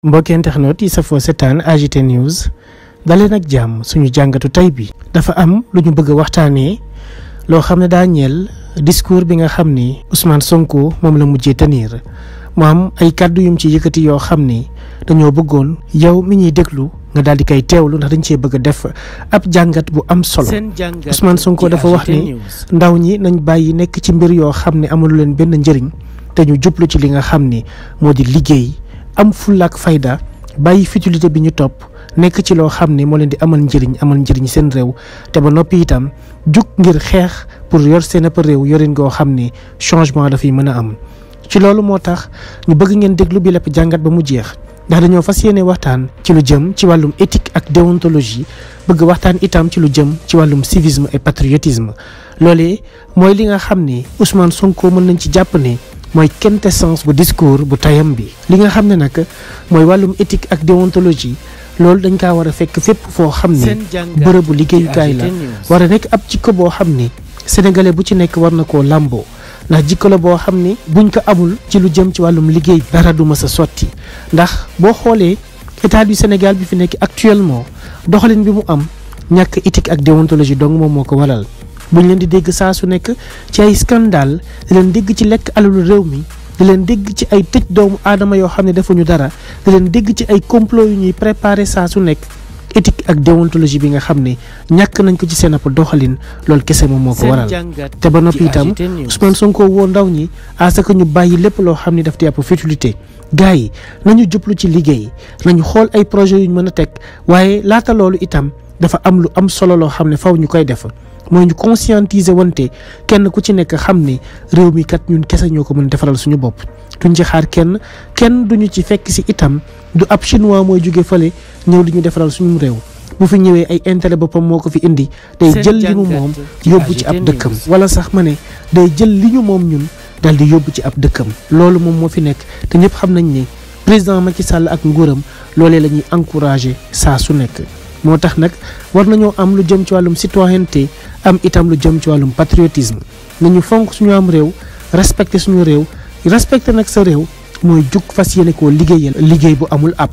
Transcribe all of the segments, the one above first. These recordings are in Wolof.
mbokki internet yi safoo setaan AGT News daleen ak jàmm suñu jàngatu tey bi dafa am lu ñu bëgg a waxtaanee loo xam ne daa ñeel discours bi nga xam ni Ousmane Sonko moom la mujjee tenir mu am ay kàddu yum ci yëkkati yoo xam ni dañoo bëggoon yow mi ñuy déglu nga daal di koy teewlu ndax dañ cee bëgg a def ab jàngat bu am solo. Ousmane Sonko dafa wax ni ndaw ñi nañ bàyyi nekk ci mbir yoo xam ne amalu leen benn njëriñ te ñu jublu ci li nga xam ni moo di liggéey am fulla ak fayda bàyyi futilité bi ñu topp nekk ci loo xam ne moo leen di amal njëriñ seen réew te ba noppi itam jug ngir xeex pour yor seen ab réew yorin goo xam ne changement dafay mën a am. ci loolu moo tax ñu bëgg ngeen déglu bi lépp jàngat ba mu jeex ndax dañoo fas yéene waxtaan ci lu jëm ci wàllum éthique ak déontologie bëgg waxtaan itam ci lu jëm ci wàllum civisme et patriotisme loolee mooy li nga xam ne Ousmane Sonko mën nañ ci jàpp ne mooy quintessence bu discours bu tayam bi. li nga xam ne nag mooy wàllum éthique ak déontologie loolu dañ kaa war a fekk fépp foo xam ne bërëbu liggéeyukaay la war a nekk ab jikko boo xam ne sénégalais bu ci nekk war na koo làmboo ndax jikko la boo xam ne buñ ko amul ci lu jëm ci wàllum liggéey dara du mës a sotti ndax boo xoolee état du Sénégal bi fi nekk actuellement doxalin bi mu am ñàkk éthique ak déontologie donc moom moo ko waral. buñ leen di dégg saa su nekk ci ay scandale di leen dégg ci lekk alalu réew mi di leen dégg ci ay tëj doomu aadama yoo xam ne defuñu dara di leen dégg ci ay complot yu ñuy préparé saa su nekk éthique ak déontologie bi nga xam ne ñàkk nañ ko ci seen ab doxalin loolu kese moom moo ko waral. te ba noppi itam Ousmane Sonko woo ndaw ñi à ce que ñu bàyyi lépp loo xam ne daf di ab futilité gars yi nañu jublu ci liggéey nañu xool ay projets yu ñu mën a teg waaye laata loolu itam dafa am lu am solo loo xam ne faw ñu koy def. mooy ñu conscientiser wante kenn ku ci nekk xam ne réew mi kat ñun kese ñoo ko mën defaral suñu bopp duñ ci xaar kenn duñu ci fekk si itam du ab chinois mooy jóge fële ñëw di ñu defaral suñu réew bu fi ñëwee ay intérêt boppam moo ko fi indi day jël li mu moom yóbbu ci ab dëkkam wala sax ma ne day jël li ñu moom ñun dal di yóbbu ci ab dëkkam loolu moom moo fi nekk te ñëpp xam nañ ne président Macky Sall ak nguuram loolee la ñuy encouragé saa su nekk moo tax nag war nañoo am lu jëm ci wàllum citoyenneté am itam lu jëm ci wàllum patriotisme nañu fonk suñu am réew respecté suñu réew respecté nag sa réew mooy jug fas yéene koo liggéeyal liggéey bu amul àpp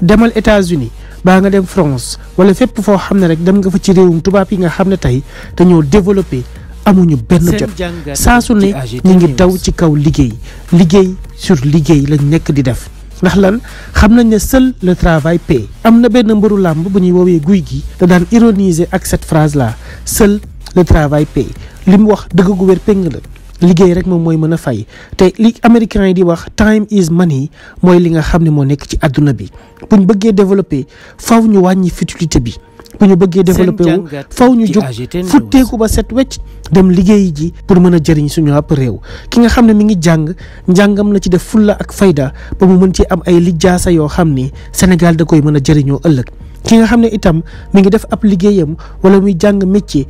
demal États-Unis baa nga dem France wala fépp foo xam ne rek dem nga fa ci réewum tubaab yi nga xam ne tey dañoo développé amuñu benn jot saa su ne ñu ngi daw ci kaw liggéey sur liggéey lañ nekk di def ndax lan xam nañ ne seul le travail paie am na benn mbëru làmb bu ñuy woowee guy gi da daan ironiser ak cette phrase là seul le travail paie li mu wax dëgg gu wér péng la liggéey rek moom mooy mën a fay te li américains yi di wax time is money mooy li nga xam ne moo nekk ci àdduna bi buñ bëggee développer faw ñu wàññi futilité bi bu ñu bëggee développé wu faw ñu jóg futteeku ba set wecc dem liggéeyi ji pour mën a jëriñ suñu àpp réew ki nga xam ne mi ngi njàngam na ci def fulla ak fayda ba mu mën ci am ay lijjaasa yoo xam ni Sénégal da koy mën a jëriñoo ëllëg ki nga xam ne itam mi ngi def ab liggéeyam wala muy jàng métier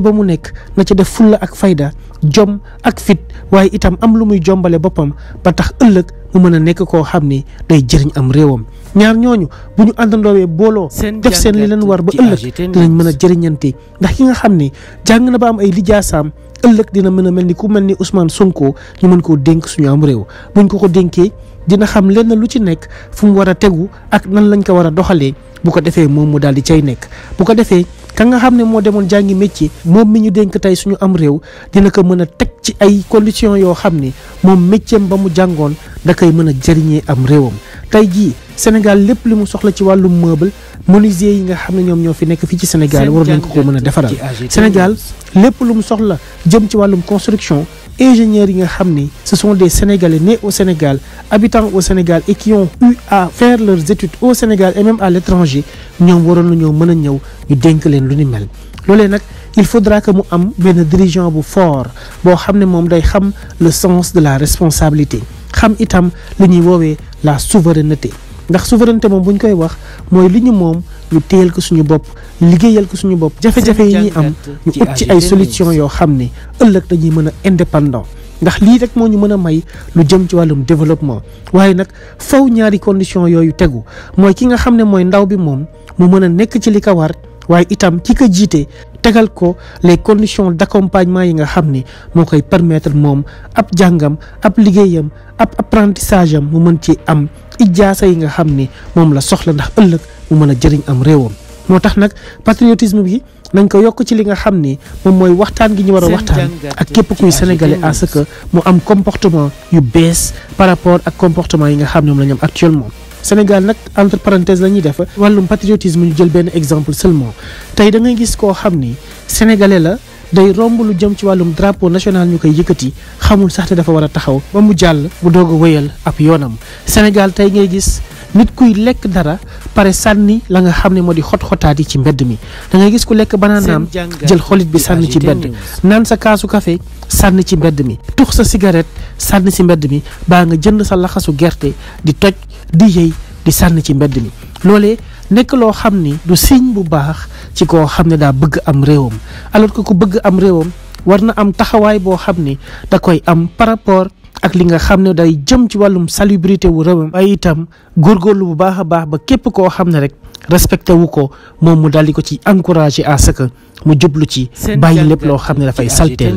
ba mu nekk na ci def fulla ak fayda jom ak fit waaye itam am lu muy jombale boppam ba tax ëllëg mu mën a nekk koo xam ne day jëriñ am réewam ñaar ñooñu bu ñu àndandoowee booloo def seen li leen war ba ëllëg dinañ mën a jëriñante ndax ki nga xam ne jàng na ba am ay lijjaasaam ëllëg dina mën a mel ni ku mel ni Ousmane Sonko ñu mën koo dénk suñu am réew buñ ko dénkee dina xam lenn lu ci nekk fu mu war a tegu ak nan lañ ko war a doxalee bu ko defee moom mu daal di cay nekk bu ko defee ka nga xam ne moo demoon jàngi métier moom mi ñu dénk tey suñu am réew dina ko mën a teg ci ay conditions yoo xam ne moom métier ba mu jàngoon da koy mën a jëriñee am réewam tey jii Sénégal lépp li mu soxla ci wàllum meuble menuisier yi nga xam ne ñoom ñoo fi nekk fii ci Sénégal war nañ ko mën a defaral Sénégal lépp lu mu soxla jëm ci wàllum construction ingénieurs yi nga xam ni ce sont des Sénégalais nés au Sénégal habitants au Sénégal et qui ont eu à faire leurs études au Sénégal et même à l'étranger ñoom waroon nañoo mën a ñëw ñu dénk leen lu ni mel loolee nag il faudra que mu am benn dirigeant bu fort boo xam ne moom day xam le sens de la responsabilité xam itam li ñuy woowee la souveraineté ndax souveraineté moom bu ñu koy wax mooy li ñu moom ñu téyal ko suñu bopp liggéeyal ko suñu bopp jafe-jafe yi ñuy am ñu ut ci ay solution yoo xam ne ëllëg dañuy mën a indépendant ndax lii rek moo ñu mën a may lu jëm ci wàllum développement waaye nag faw ñaari condition yooyu tegu mooy ki nga xam ne mooy ndaw bi moom mu mën a nekk ci li ko war waaye itam ki ko jiite tegal ko les conditions d'accompagnement yi nga xam ne moo koy permettre moom ab jàngam ab liggéeyam ab apprentissage am mu mën ci am ijaasa yi nga xam ni moom la soxla ndax ëllëg mu mën a jëriñ am réewam. moo tax nag patriotisme bi nañ ko yokk ci li nga xam ni moom mooy waxtaan gi ñu war a waxtaan ak képp kuy sénégalais à ce que mu am comportement yu bees par rapport ak comportement yi nga xam ne moom la ñu am actuellement. Sénégal nag entre parenthèses la ñuy def wàllum patriotisme ñu jël benn exemple seulement tey da ngay gis koo xam ni sénégalais la day romb lu jëm ci wàllum drapeau national ñu koy yëkkati xamul sax te dafa war a taxaw ba mu jàll mu doog a wéyal ab yoonam. Sénégal tey ngay gis nit kuy lekk dara pare sànni la nga xam ne moo di xot-xotaat yi ci mbedd mi da ngay gis ku lekk banaanaam jël xolit bi sànni ci mbedd naan sa kaasu café sànni ci mbedd mi tux sa cigarette sànni ci mbedd mi baa nga jënd sa laxasu gerte di toj di yëy di sànni ci mbedd mi. loolee nekk loo xam ni du signe bu baax ci koo xam ne daa bëgg am réewam alors que ku bëgg am réewam war na am taxawaay boo xam ni da koy am par rapport ak li nga xam ne day jëm ci wàllum salubrité wu réewam ay itam góorgóorlu bu baax a baax ba képp koo xam ne rek respecté wu ko moom mu daal di ko ci encouragé à ce que mu jublu ci bàyyi lépp loo xam ne dafay salteel.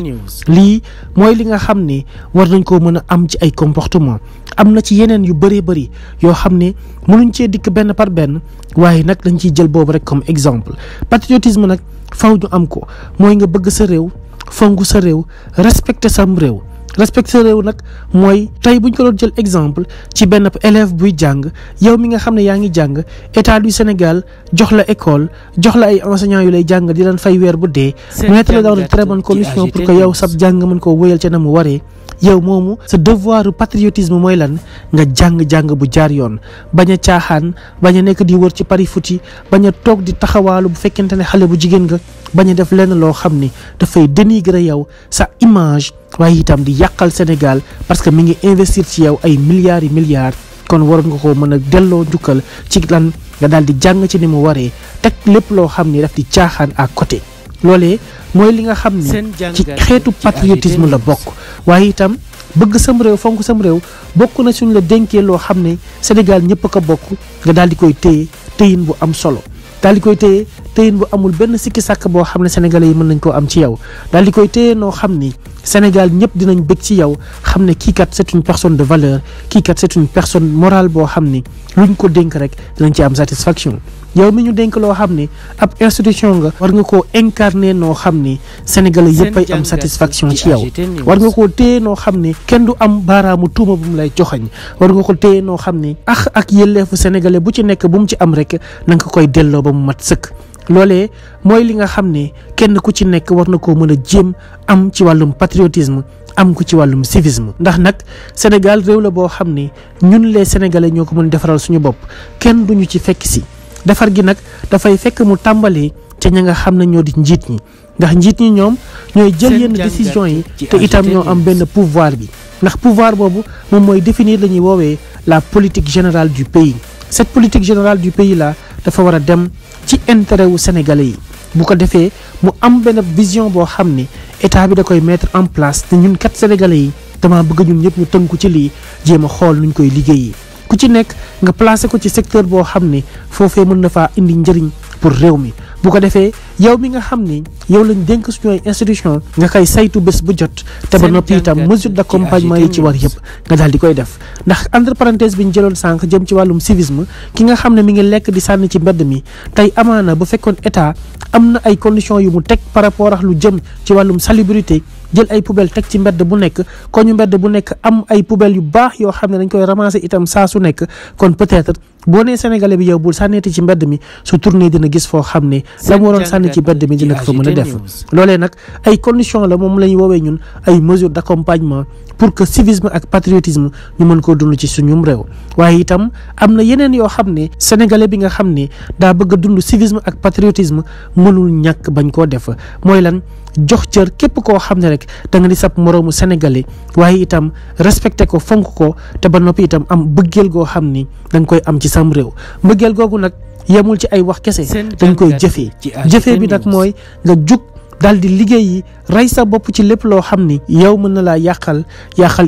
lii mooy li nga xam ne war nañ koo mën a am ci ay comportement am na ci yeneen yu bëree bëri yoo xam ne mënuñ cee dikk benn par benn waaye nag dañ ciy jël boobu rek comme exemple. patriotisme nag faw ñu am ko mooy nga bëgg sa réew fonk sa réew respecté sam réew. respecté sa réew nag mooy tey buñ ko doon jël exemple ci benn élève buy jàng yow mi nga xam ne yaa ngi jàng état du Sénégal jox la école jox la ay enseignants yu lay jàng di leen fay weer bu dee mettre la dans de très bonnes conditions pour que yow sab jàng mën koo wéyal ca na mu waree. yow moomu sa devoir patriotisme mooy lan nga jàng-jàng bu jaar yoon bañ a caaxaan bañ a nekk di wër ci pari futi bañ a toog di taxawaalu bu fekkente ne xale bu jigéen nga bañ a def lenn loo xam ni dafay dénigrer yow sa image waaye itam di yàqal Sénégal parce que mi ngi investir ci yow ay milliards yi milliards kon waroon nga ko mën a delloo njukkal ci lan nga daal di jàng ci ni mu waree teg lépp loo xam ni daf di caaxaan à côté. loolee mooy li nga xam ne ci xeetu patriotisme la bokk waaye itam bëgg sam réew fonk sam réew bokk na suñ la dénkee loo xam ne Sénégal ñëpp a ko bokk nga daal di koy téye téyin bu am solo daal di koy téye téyin bu amul benn sikki sàkk boo xam ne sénégalais yi mën nañ koo am ci yow daal di koy téye noo xam ni Sénégal ñëpp dinañ bëgg ci yow xam ne kii kat c'est une personne de valeur kii kat c'est une personne morale boo xam ni luñ ko dénk rek dinañ ci am satisfaction. yow mi ñu dénk loo xam ni ab institution nga war nga koo incarner noo xam ni sénégalais yëpp ay am satisfaction ci yow war nga koo téye noo xam ni kenn du am baaraamu tuuma bu mu lay joxañ war nga ko téye noo xam ni ak yelleefu sénégalais bu ci nekk bu mu ci am rek na nga koy delloo ba mu mat sëkk. loolee mooy li nga xam ne kenn ku ci nekk war na koo mën a jéem am ci wàllum patriotisme am ko ci wàllum civisme ndax nag Sénégal réew la boo xam ne ñun les sénégalais ñoo ko mën defaral suñu bopp kenn duñu ci fekk si. defar gi nag dafay fekk mu tàmbalee ca ña nga xam ne ñoo di njiit ñi ndax njiit ñi ñoom ñooy jël yenn décision yi te itam ñoo am benn pouvoir bi ndax pouvoir boobu moom mooy définir la ñuy woowee la politique générale du pays. cette politique générale du pays là dafa war a dem ci intérêt wu sénégalais yi bu ko defee mu am benn vision boo xam ne état bi da koy mettre en place te ñun kat sénégalais yi dama bëgg ñun ñëpp ñu tënku ci lii jéem a xool nuñ koy liggéeyi. ku ci nekk nga placé ko ci secteur boo xam ne foofee mën na faa indi njëriñ pour réew mi bu ko defee yow mi nga xam ne yow lañ dénk suñu ay institution nga koy saytu bés bu jot te ba noppi itam mesure d'accompagnement yi ci war yëpp nga daal di koy def ndax entre parenthèse bi ñu jëloon sànq jëm ci wàllum civisme ki nga xam ne mi ngi lekk di sànni ci mbedd mi tey amaana bu fekkoon état am na ay conditions yu mu teg par rapport ak lu jëm ci wàllum salubrité jël ay poubelle teg ci mbedd bu nekk ko ñu mbedd bu nekk am ay poubelle yu baax yoo xam ne dañ koy ramasser itam saa su nekk kon peut-être boo nee sénégalais bi yow bul sànneeti ci mbedd mi su tourné dina gis foo xam ne la mu waroon sànni ci mbedd mi dina ko fa mën a def. loolee nag ay conditions la moom la ñu woowee ñun ay mesures d'accompagnement pour que civisme ak patriotisme ñu mën koo dund ci suñum réew waaye itam am na yeneen yoo xam ne sénégalais bi nga xam ne daa bëgg a dund civisme ak patriotisme mënul ñàkk bañ koo def mooy lan jox cër képp koo xam ne rek da nga di sab moroomu sénégalais waaye itam respecté ko fonk ko te ba noppi itam am bëggeel goo xam ni da nga koy am ci sam réew mbëggeel googu nag yemul ci ay wax kese dañ koy jëfee bi nag mooy nga jug daal di liggéeyi rey sa bopp ci lépp loo xam ni yow mën na laa yàqal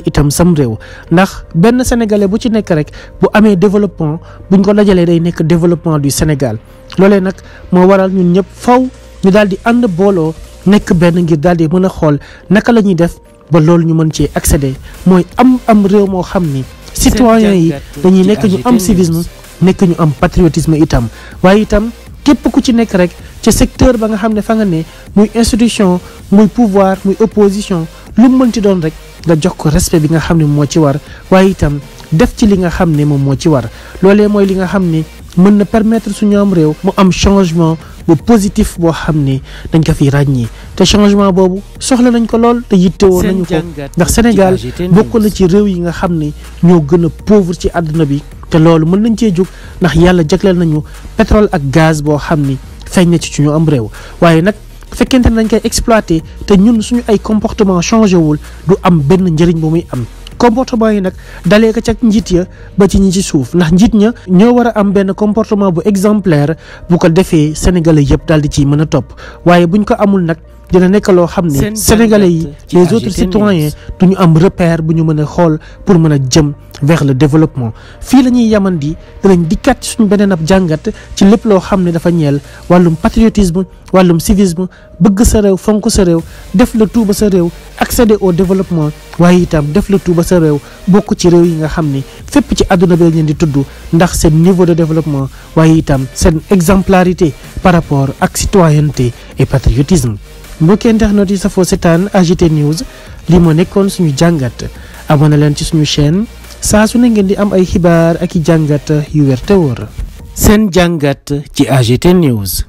itam sam réew ndax benn sénégalais bu ci nekk rek bu amee développement buñ ko dajalee day nekk développement du Sénégal loolee nag moo waral ñun ñëpp faw ñu daal di ànd booloo nekk benn ngir daal di mën a xool naka la ñuy def ba loolu ñu mën cee accéder mooy am réew moo xam ni citoyens yi dañuy nekk ñu am civisme nekk ñu am patriotisme itam waaye itam képp ku ci nekk rek ci secteur ba nga xam ne fa nga ne muy institution muy pouvoir muy opposition lu mu mënti doon rek nga jox ko respect bi nga xam ne moo ci war waaye itam def ci li nga xam ne moom moo ci war loolee mooy li nga xam ne mën na permettre suñu am réew mu am changement bu positif boo xam ne dañ ko fi ràññee te changement boobu soxla nañ ko lool te yittewoo nañu ko ndax Sénégal bokk na ci réew yi nga xam ne ñoo gën a pauvre ci àdduna bi te loolu mën nañ cee jóg ndax yàlla jagleel nañu pétrole ak gaz boo xam ni feeñ na ci suñu am réew waaye nag fekkente ne dañ koy exploiter te ñun suñu ay comportement changé wul du am benn njëriñ bu muy am comportement yi nag dalee ko ca njiit ya ba ci ñi ci suuf ndax njiit ña ñoo war a am benn comportement bu exemplaire bu ko defee sénégalais yëpp daal di ciy mën a topp waaye buñ ko amul nag dina nekk loo xam ne sénégalais yi les autres citoyens duñu am repère bu ñu mën a xool pour mën a jëm vers le développement fii la ñuy yamandi dinañ dikkaat ci suñu beneen ab jàngat ci lépp loo xam ne dafa ñeel wàllum patriotisme wàllum civisme bëgg sa réew fonk sa réew def le tout ba sa réew accéder au développement waaye itam def le tout ba sa réew bokk ci réew yi nga xam ne fépp ci àdduna bi leen di tudd ndax seen niveau de développement waaye itam seen exemplarité par rapport ak citoyenneté et patriotisme mbokki internet yi safoo seetaan AGT News lii moo nekkoon suñu jàngat abonné leen ci suñu chaîne saa su ne ngeen di am ay xibaar ak i jàngat yu wér te wóor seen jàngat ci AGT News